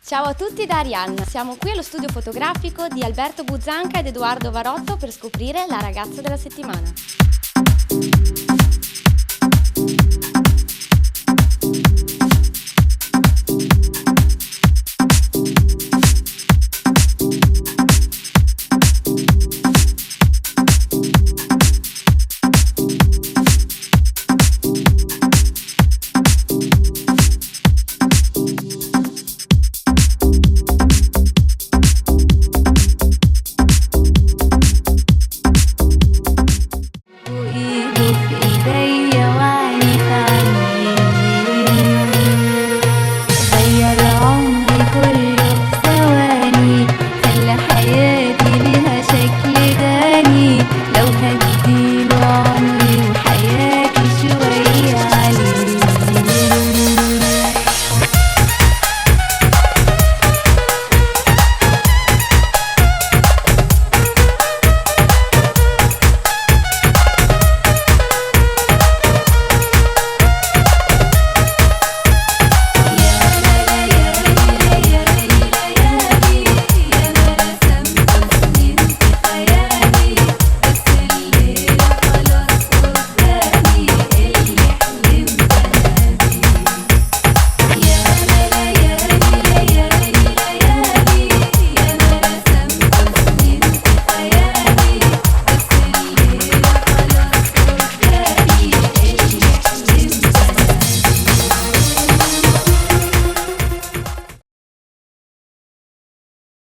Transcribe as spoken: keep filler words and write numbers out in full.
Ciao a tutti da Arianna, siamo qui allo studio fotografico di Alberto Buzzanca ed Edoardo Varotto per scoprire la ragazza della settimana.